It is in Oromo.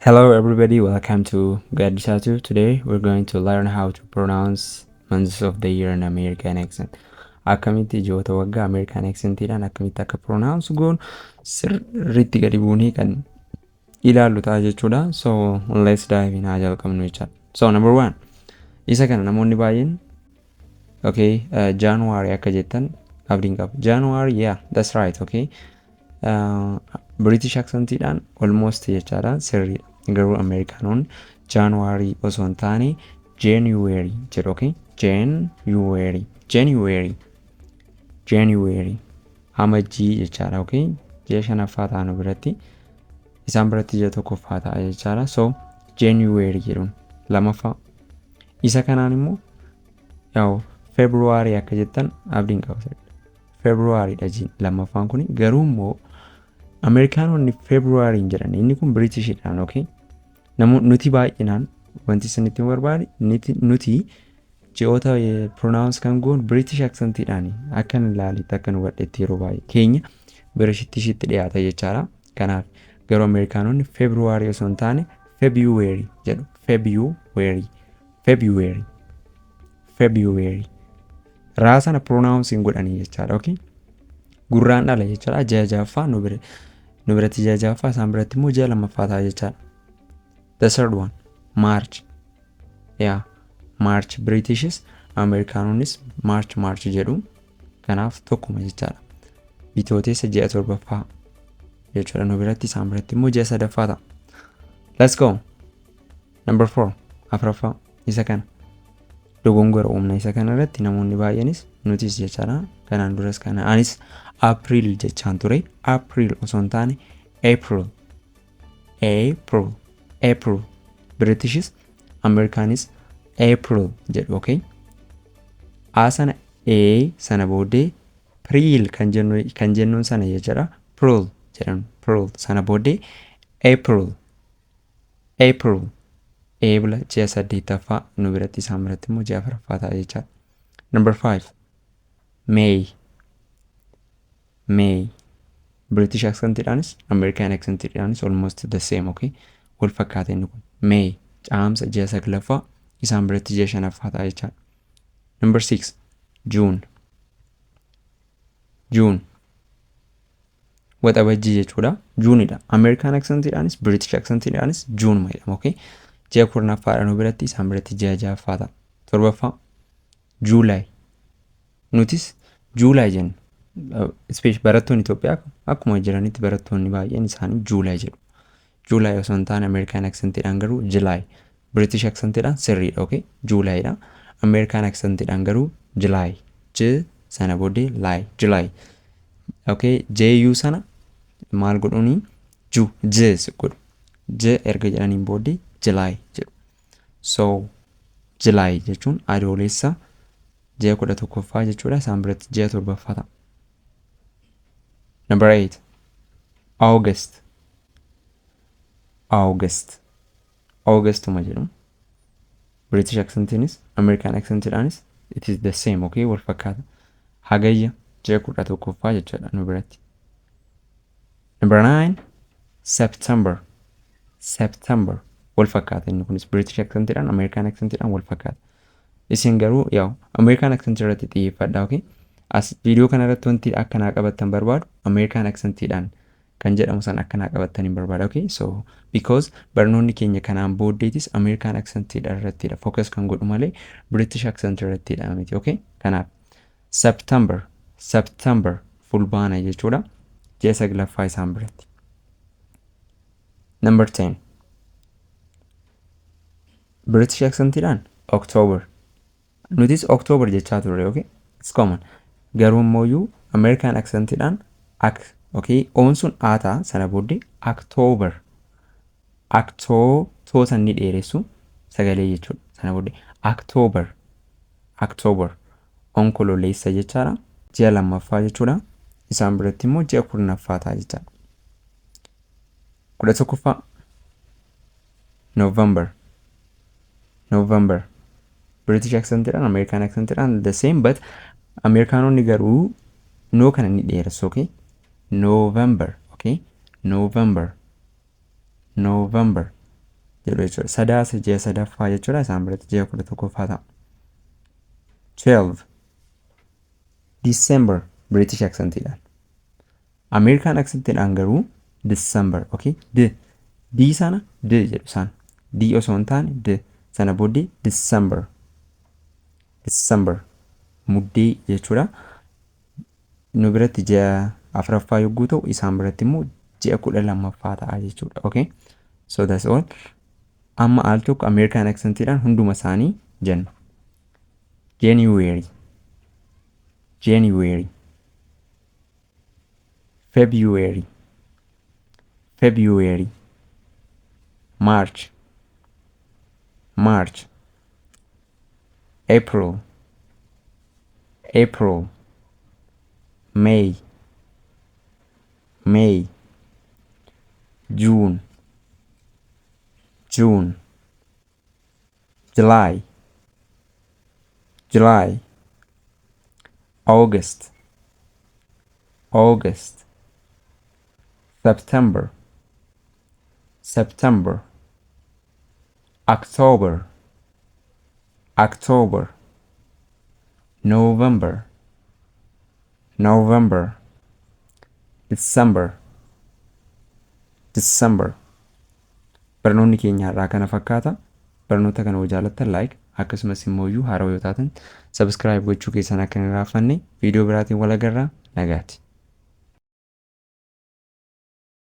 Hello everybody, welcome to Gadisa Tube. Today we're going to learn how to pronounce months of the year in American accent. Akkamitti ji'oota waggaa American accentiidhaan akkamitti akka pronounce goonu sirriitti gadi buunee kan ilaallu ta'a jechuudha. So let's dive in, haa jalqabnu jechaadha. So number one, isa kana namoonni baay'een, okay, January akka jettan abdiin qaba. January, yeah, that's right, okay. British accentiidhaan almost jechaadha, sirriidha. Garuu Ameerikaanonni January osoo hin taane January jedhu, okay? January, January, January, Amajjii jechaadha, okay? Ji'a shanaffaa ta'a nu biratti, isaan biratti ji'a tokkoffaa ta'a jechaadha. So January jedhuun. Lamaffaa, isa kanaan immoo yaa'u February akka jettan abdiin qaba. February dha lammaffaan kun, garuu immoo Ameerikaanonni February hin jedhan, inni kun Britishidhaan, okay? Nuti baay'inaan wanti isinitti barbaade, nuti ji'oota pronounce kan goonu British accentiidhaan. Akka hin ilaalitti, akka nu hubadhetti, yeroo baay'ee keenya Britishitti dhiyaata jechaadha. Kanaaf garuu Ameerikaanonni February osoo hin taane February jedhu. February, February, February. Raa sana pronounce hin godhanii jechaadha. Okay? Gurraandhala jechaadha. Ji'a ja'affaa nu bira, nu biratti ji'a ja'affaa, isaan biratti immoo ji'a lammaffaa ta'a jechaadha. The third one, March. Yeah, March, Britishis Ameerikaanonnis March, March jedhu. Kanaaf tokkuma jechaadha. Bitootessa ji'a torbaffaa jechuudha nu biratti, isaan biratti immoo ji'a sadaffaa ta'a. Let's go. Number four, afuraffaa, isa kana. Dogongora uumna isa kana irratti namoonni baay'eenis, nutis jechaadha. Kanaan duras kana anis April jechaan ture. April osoo hin taane April. April, April. Britishis Amerikaanis April jedhu, okay? A sana, A sana booddee Pril kan jennu, kan jennuun sana jechuudha. Pril jedhamu. Pril sana booddee April, April. Eebla ji'a saddeettaffaa nu biratti, isaan biratti immoo ji'a afuraffaa ta'a jechaadha. Number five, May. May, British accentiidhaanis American accentiidhaanis almost the same, okay? Wal fakkaata inni kun. May, caamsa, ji'a saglaffaa, isaan biratti ji'a shanaffaa ta'a jechaadha. Number six, June. June, Waxabajjii jechuudha. Juunidha. American accentiidhaanis British accentiidhaanis June jedhama, okay? Ji'a kurnaffaadha nu biratti, isaan biratti ji'a ja'affaa ta'a. Torbaffaa, July. Nutis July jenna. Barattoonni Itoophiyaa akkuma jiranitti barattoonni baay'een isaanii July jedhu. July osoo hin taane American accentiidhaan garuu July. British accentiidhaan sirriidha, okay? Julyidha. American accentiidhaan garuu July. J sana booddee ly, July. Okay, JU sana maal godhuuni? Ju, J godhu. J erga jedhaniin booddee July jedhu. So July jechuun Adoolessa ji'a 11ffaa jechuudha. Isaan biratti ji'a torbaffaa ta'a. Number eight, August. August. Augustuma jedhu. British accentiinis American accentiidhaanis it is the same, okay? Wal fakkaata. Hagayya ji'a 11ffaa jechuudha nu biratti. Number nine, September. September wal fakkaata, inni kunis British accentiidhaan American accentiidhaan wal fakkaata. Isin garuu yaa'u American accent irratti xiyyeeffadhaa, okay? As viidiyoo kana irratti wanti akkanaa qabattan barbaadu, American accentiidhaan kan jedhamu san akkanaa qabattan hin barbaada, okay? So because barnoonni keenya kanaan booddeetis American accentiidha irrattidha focus kan godhu malee British accent irrattidha miti, okay? Kanaaf September, September, Fulbaana jechuudha. Ji'a saglaffaa isaan biratti. Number 10, British accentiidhaan October. Nutis October jechaa turre, okay? It's common. Garuu immoo American accentiidhaan ak, okay, oon sun a ta'a, sana booddee October. Octo too san ni dheeressu sagalee jechuudha. Sana booddee October, October, Onkololeessa jechaadha. Ji'a lammaffaa jechuudha. Isaan biratti immoo ji'a 10ffaa ta'a jechaadha. 11ffaa, November. November, British accentiidhaan American accentiidhaan the same, but Ameerikaanonni garuu no kana ni dheeressu, okay? November, okay? November, November. jedhu jechuudha. Sadaasa ji'a sadaffaa jechuudha. Isaan biratti ji'a 11ffaa ta'a. 12. December British accentiidhaan. American accentiidhaan garuu December. Okay? D. D sana D jedhu isaan. D osoo hin taane D. Sana booddee December. December. Muddee jechuudha. Nu biratti ji'a afuraffaa yogguu ta'u, isaan biratti immoo ji'a 12ffaa ta'a jechuudha. Okay? So that's all. Amma al tokko American accentiidhaan hunduma isaanii jenna. January. January. February. February. March. March. April. April. May. May. June. June. July. July. August. August. September. September. October. October. November. November. December. December. Barnoonni keenya har'aa kana fakkaata. Barnoota kana yoo jaalattan like, akkasumas immoo iyyuu haarawaa yoo taatan subscribe gochuu keessan akka hin irraanfanne. Viidiyoo biraatiin wal agarraa, nagaati.